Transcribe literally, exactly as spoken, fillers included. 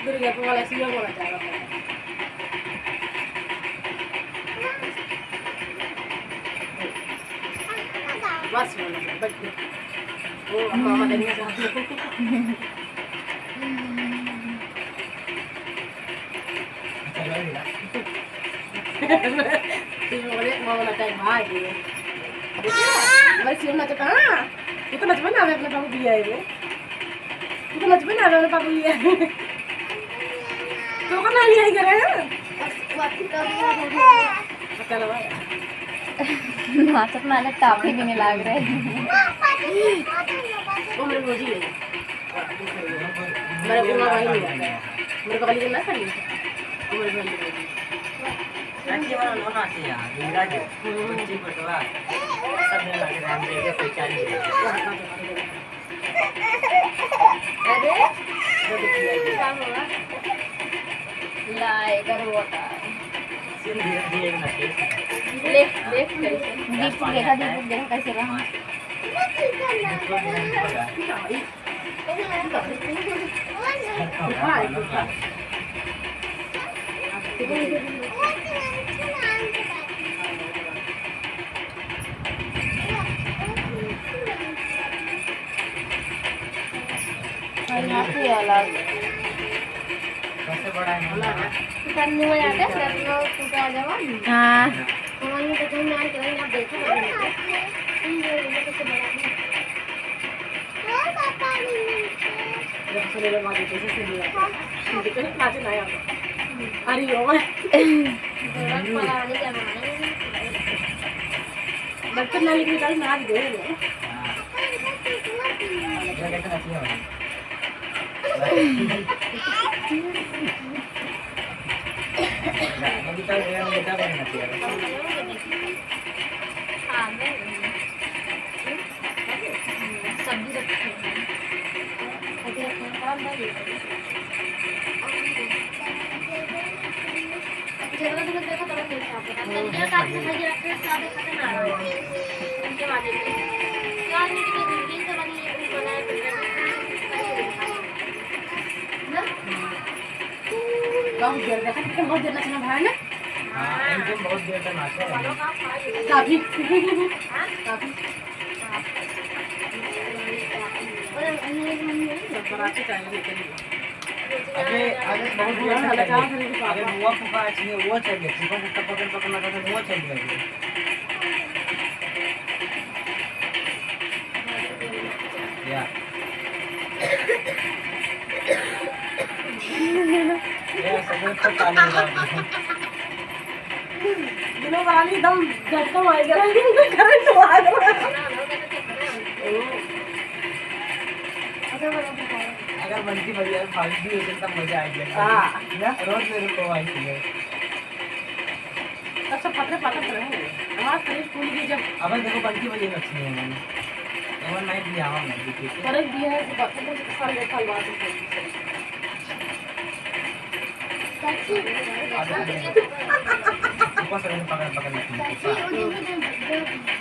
दुर्गा को वाला सीधा बोला जा रहा है। बस, बस, बैठ गया। ओ, मामा देखना चाहते हैं। फिर बोले, मामा ना टाइम आ गए। देखिए, भाई, शिव नाचता, हाँ। तू तो नचबे ना आवे अपने बाबू बियाह में। तू तो नचबे ना आवे अपने बाबू बियाह में। तो का ना बियाह करे, हाँ? चलो, भाई। नाचत नाचत टाफी भी नहीं लाग रहे। वो मेरे भौजी है। मेरा बुआ भाई नहीं आता है। मेरे बगल के ना खड़ी है। वो मेरे बगल की भाई। अच्छी वाला लोग आते हैं यहाँ, हीरा जो, हम्म। बच्ची पटवा, सब मिला के हम देखे पहचान लिया। अरे, क्या हुआ? ला, इधर हुआ था। सिंधी, सिंधी एक ना एक। ले, देख कैसे। दीपक देखा, दीपक देखा कैसे रहा। हाँ। अरे, ओ। बर्तन ना लेके जाओ, ना दे। बहुत देर का, बहुत देर नाचना भाई ना। हाँ, एकदम बहुत देर का नाचा है। काफी, काफी। बराती टाइम में करेंगे। अबे, अबे, बहुत देर से चल रही। अबे, बुआ फूफा अच्छी है, वो चल रही। फूफा से टपक, टपक, टपक, वो चल रही। या। ये सब तो चालू हो रहा है। दिनों वाली एकदम झटका मार के करंट मार रहा है। अगर मन की बढ़िया फालतू हो तो तब मजा आ गया। हाँ। ना, रोज मेरे को आई थी। तब सब पतले पतले रहे। हमारा शरीर फूल गई जब। अब देखो, बंटी बजे रखी है मैंने। एवन नाइट भी आवा मैं, देखिए। पर एक भी है, तो पतले से साल, साल बाद। ऊपर से पकड़, पकड़ लेती हूँ।